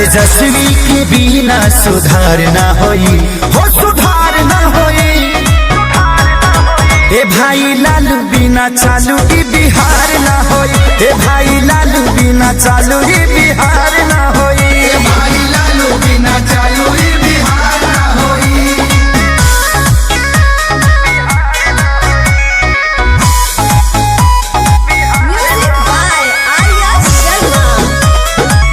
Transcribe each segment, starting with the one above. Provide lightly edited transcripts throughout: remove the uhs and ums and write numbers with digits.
तेजस्वी के बिना सुधार ना होई, हो सुधार ना होई। ए भाई लालू बिना चालू ई बिहार ना होई। ए भाई लालू बिना चालू ई बिहार ना होई। ए भाई लालू बिना चालू ई बिहार ना होई। Music by Arya Sharma.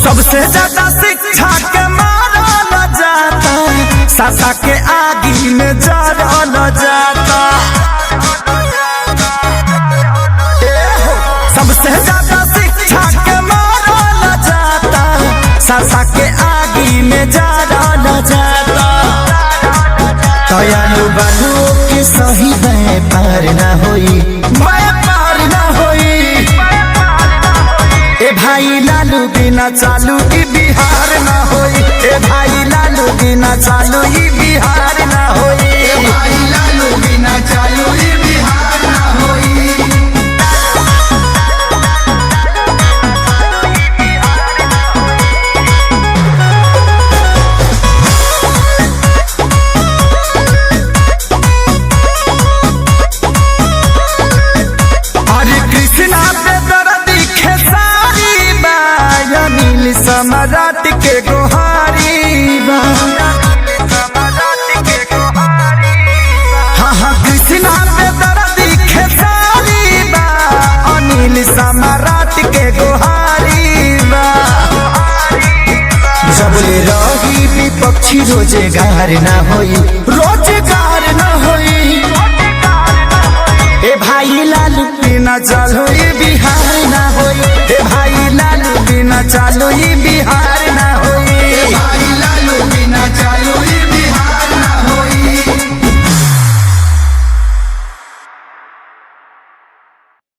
सबसे ज्यादा शिक्षा के मारा न जाता, सासा के आगी में जरा न जाता। ए हो, सबसे ज्यादा शिक्षा के मारा न जाता, सासा के आगी में जरा न जाता। दयालु बालू के सही व्यापार ना होई, व्यापार ना होई। ए भाई लालू बिना चालू ई बिहार ना होई। ए भाई लालू बिना चालू ई बिहार ना होई। ए भाई लालू बिना चालू ई बिहार ना होई। अरे कृष्णा पे दर्द खेसारी बा, अनिल सम्राट के गोहारी बा। हाँ हाँ, कृष्णा पे दर्द खेसारी बा, अनिल सम्राट के गोहारी बा। सबले रही विपक्षी रोजगार ना होई, रोजगार ना होई। ए भाई लालू बिना चालू ई बिहार ना होई। ए भाई लालू बिना चालू ई बिहार ना होई। ए भाई लालू बिना चालू ई बिहार।